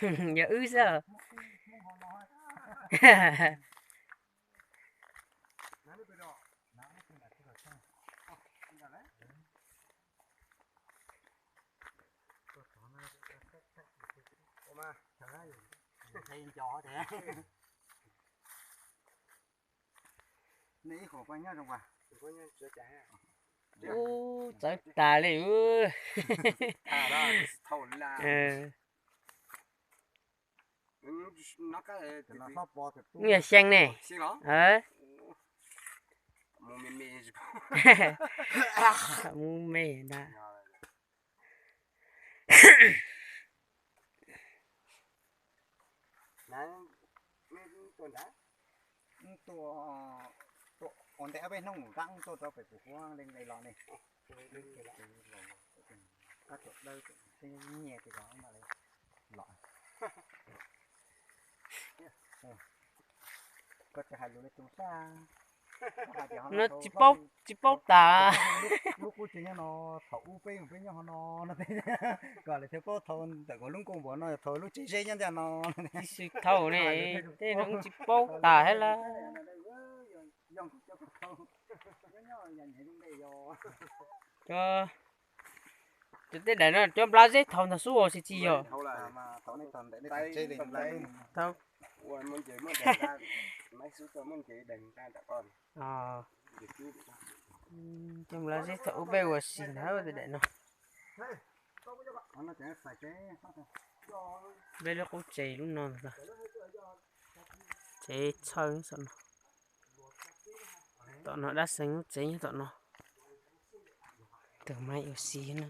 Yog wb xwb. Ub, txawv tas li. Yog xyee ne. Mus me na. Ua ntej ob peb hnub nqab tuaj rau pem kuv huab le los ne. Koj tuam dawb nyiaj tias los. Koj tsis hais lus li tus sab. No tsis paub, tsis paub tas. Lub qub tsev nyob no, thaum ub peb peb nyob ho no, no kom lawv thiaj paub thaum ntawm kuv lub nkuaj npua no yog thaum lub tsev zeb nyob ntawm no. Tsis xwm thaum ne, tej no tsis paub tas thiab lawm. Cov, cov tej daim no cov nplaj zeb thaum ntawd xwb os, tsis tsis yog. Cov nplaj zeb thaum ub peb ua si ntag tej daim no. Peb lub qub tsev lub no, tsev txhawj saum no. Tom no dab xeev lub tsev nyob tom no. Tus mas ua si na.